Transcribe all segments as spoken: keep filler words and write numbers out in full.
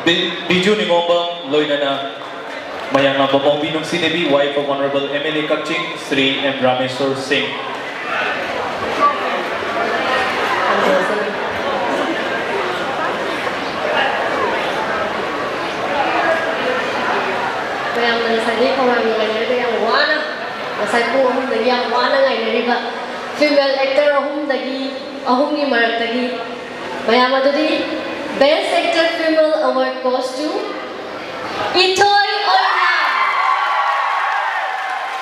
B-, Biju ꯅꯤꯉꯣꯝꯕꯝ ꯂꯣꯏꯅꯅ Mayanglambam Ongbi Nungshi Devi, wife of Honorable M L A ꯀꯛꯆꯤꯡ, Shri M Rameshwor Singh. ꯃꯌꯥꯝꯅ ꯉꯁꯥꯏꯗꯒꯤ ꯈꯧꯔꯥꯡꯅ ꯉꯥꯏꯅꯔꯒ ꯌꯥꯝ ꯋꯥꯅ, ꯉꯁꯥꯏ ꯄꯨꯡ ꯑꯍꯨꯝꯗꯒꯤ ꯌꯥꯝ ꯋꯥꯅ ꯉꯥꯏꯅꯔꯤꯕ female actor ꯑꯍꯨꯝꯗꯒꯤ, ꯑꯍꯨꯝꯒꯤ ꯃꯔꯛꯇꯒꯤ ꯃꯌꯥꯝ ꯑꯗꯨꯗꯤ Best Actor Female Award goes to ꯏꯊꯣꯏ Oinam.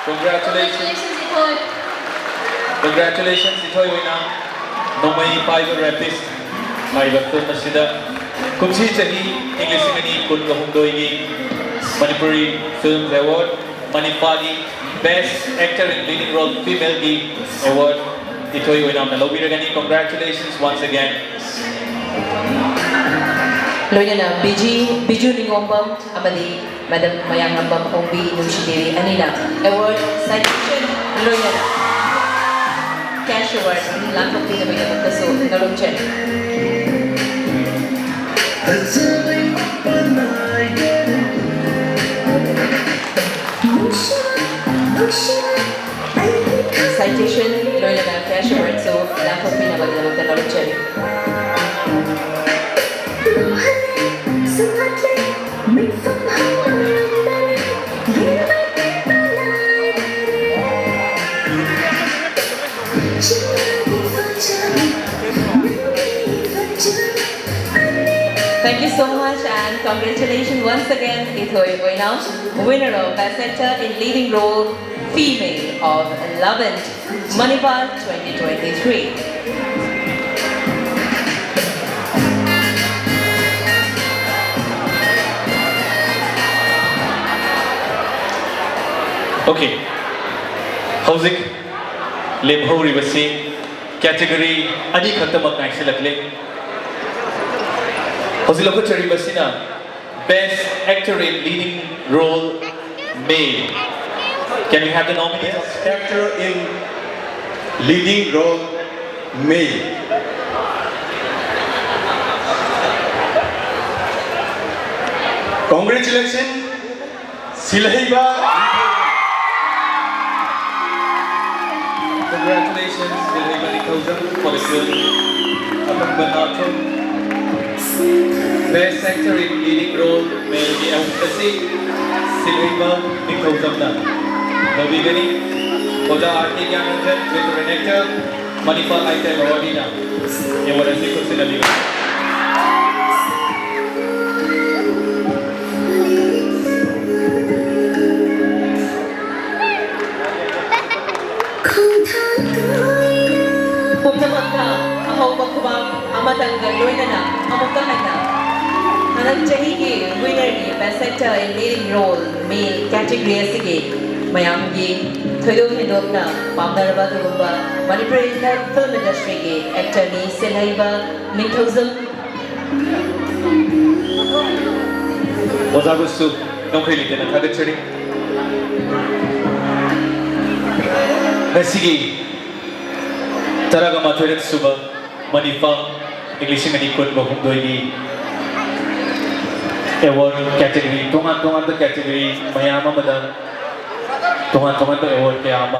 Congratulations. Congratulations, ꯏꯊꯣꯏ꯫ Congratulations, ꯏꯊꯣꯏ ꯑꯣꯏꯅꯥꯝ꯫ ꯅꯣꯡꯃꯩ ꯄꯥꯏꯕ rapist ꯍꯥꯏꯕ film ꯑꯁꯤꯗ ꯀꯨꯝꯁꯤ ꯆꯍꯤ ꯏꯪ ꯂꯤꯁꯤꯡ ꯑꯅꯤ ꯀꯨꯟꯒ ꯍꯨꯝꯗꯣꯏꯒꯤ Manipuri Film Award, ꯃꯅꯤꯄꯥꯒꯤ Best Actor in Leading Role Female ꯒꯤ award ꯏꯊꯣꯏ ꯑꯣꯏꯅꯥꯝꯅ ꯂꯧꯕꯤꯔꯒꯅꯤ꯫ Congratulations once again. ꯂꯣꯏꯅꯅ ꯕꯤꯖꯤ, ꯕꯤꯖꯨ ꯅꯤꯉꯣꯝꯕꯝ ꯑꯃꯗꯤ Madam ꯃꯌꯥꯡꯂꯥꯝꯕꯝ ꯑꯣꯡꯕꯤ ꯅꯨꯡꯁꯤꯗꯦꯕꯤ ꯑꯅꯤꯅ award, citation ꯂꯣꯏꯅꯅ cash award ꯂꯥꯡꯊꯣꯛꯄꯤꯅꯕꯒꯤꯗꯃꯛꯇꯁꯨ ꯅꯣꯂꯨꯛꯆꯔꯤ꯫ Citation ꯂꯣꯏꯅꯅ cash awardꯁꯨ ꯂꯥꯡꯊꯣꯛꯄꯤꯅꯕꯒꯤꯗꯃꯛꯇ ꯅꯣꯂꯨꯛꯆꯔꯤ꯫ Thank you so much and congratulations once again, Ithoi Oinam, winner of Best Actor in Leading Role Female of eleventh Manipur twenty twenty-three. Okay. ꯍꯧꯖꯤꯛ ꯂꯦꯝꯍꯧꯔꯤꯕꯁꯤ category ꯑꯅꯤꯈꯛꯇꯃꯛ ꯉꯥꯏꯁꯤꯜꯂꯛꯂꯦ꯫ ꯍꯧꯖꯤꯛ ꯂꯧꯈꯠꯆꯔꯤꯕꯁꯤꯅ Best Actor in Leading Role Male. Can we have the nominees? Best Actor in Leading Role Male. Congratulations, Silheiba. Congratulations, Silheiba Ningthoujam, for the film Athangba Nathum. Best actor in leading role, male ꯒꯤ ꯑꯍꯨꯝ ꯑꯁꯤ ꯁꯤꯜꯍꯩꯕ ꯅꯤꯡꯊꯧꯖꯝꯅ ꯂꯧꯕꯤꯒꯅꯤ꯫ ꯑꯣꯖꯥ R ꯀꯦ ꯒ꯭ꯌꯥꯟꯔꯟꯖꯟ, veteran actor, ꯃꯅꯤꯄꯥꯜ ꯍꯥꯏꯇꯦꯛ ꯑꯦꯋꯥꯔꯗꯤꯅ award ꯑꯁꯤ ꯈꯨꯠꯁꯤꯟꯅꯕꯤꯒꯅꯤ꯫ ꯄꯨꯝꯅꯃꯛꯇ ꯑꯍꯧꯕ ꯈꯨꯕꯥꯛ ꯑꯃꯇꯪꯒ ꯂꯣꯏꯅꯅ ꯑꯃꯨꯛꯀ ꯍꯟꯅ ꯍꯟꯗꯛ ꯆꯍꯤꯒꯤ winner ꯅꯤ, Best Actor in Leading Role, male category ꯑꯁꯤꯒꯤ ꯃꯌꯥꯝꯒꯤ ꯊꯣꯏꯗꯣꯛ ꯍꯦꯟꯗꯣꯛꯅ ꯄꯥꯝꯅꯔꯕ ꯑꯗꯨꯒꯨꯝꯕ ꯃꯅꯤꯄꯨꯔꯤ film industry ꯒꯤ actor ꯅꯤ ꯁꯤꯜꯍꯩꯕ ꯅꯤꯡꯊꯧꯖꯝ꯫ ꯑꯣꯖꯥꯕꯨꯁꯨ ꯉꯝꯈꯩ ꯂꯩꯇꯅ ꯊꯥꯒꯠꯆꯔꯤ꯫ ꯉꯁꯤꯒꯤ ꯇꯔꯥꯒ ꯃꯥꯊꯣꯏꯔꯛ ꯁꯨꯕ ꯃꯅꯤꯄꯥ ꯏꯪ ꯂꯤꯁꯤꯡ ꯑꯅꯤ ꯀꯨꯟꯒ ꯍꯨꯝꯗꯣꯏꯒꯤ award category, ꯇꯣꯉꯥꯟ ꯇꯣꯉꯥꯟꯕ category ꯃꯌꯥꯝ ꯑꯃꯗ ꯇꯣꯉꯥꯟ ꯇꯣꯉꯥꯟꯕ award ꯀꯌꯥ ꯑꯃ